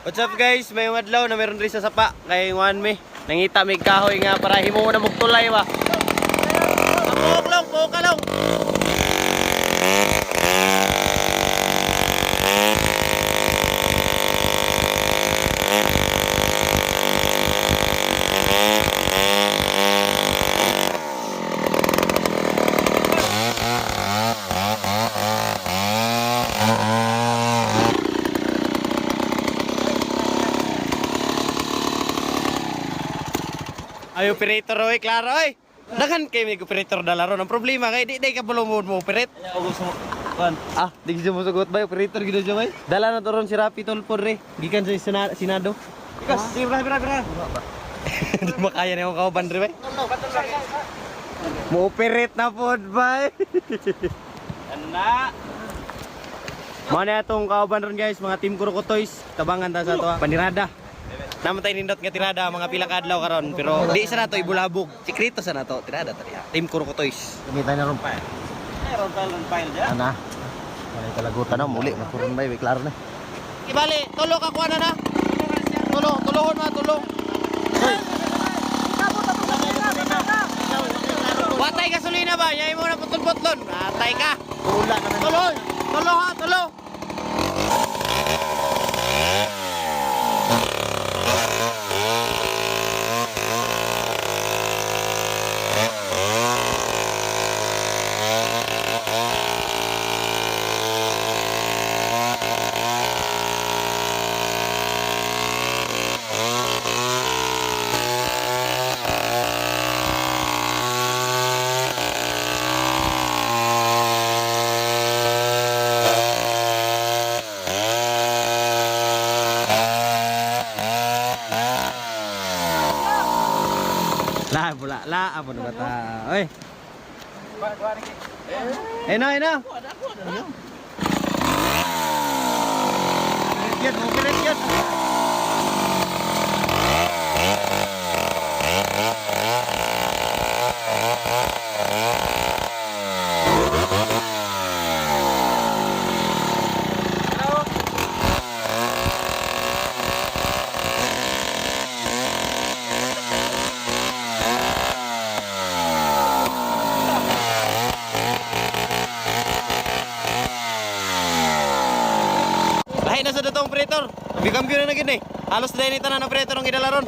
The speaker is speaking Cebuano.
What's up, guys? May adlaw na meron rin sa sapa kay Juan me. Nangita may kahoy nga para himo na mugtulay ba. Puok lang, puok ka lang. Ay, operator oy, klaro oy. Daghan kay may operator dala ron. Ang problema kay di ka bulong mo operate. Kuan. Ah, di siya mosugot ba operator gid siya bay. Dala na to ron si Rapi Tulfo re. Gikan sa Senado. Ikas, di bra bra bra. Di makaya na yung kauban re bay. Mo operate na pod bay. Ana. Mao na atong kauban ron, guys, mga team Kuroko Toys. Tabangan ta sa ato ah. Panirada. Namatay nindot nga tirada mga pila ka adlaw karon pero di sa nato ibulabog. Sikreto sa nato tirada ta diha. Team Kuroko Toys. Gamitan na ron pa. Meron tayo ng file dyan. Ana. Wala kalagutan na muli makuron bay, klaro na. Ibali, tulo ka kuha na na. Tulo, tulohon ma, tulo. Watay gasolina ba? Yay mo na putol-putlon. Atay ka. Wala naman. Tulo, tulo ha, tulo. La, bula, la, apo na bata. Oy. Eno, eno. Yan, okay na yan. Lahi na sa datong operator. Kambi-kambyo na na gid eh. Halos dahil ni tanan operator ang gidala ron.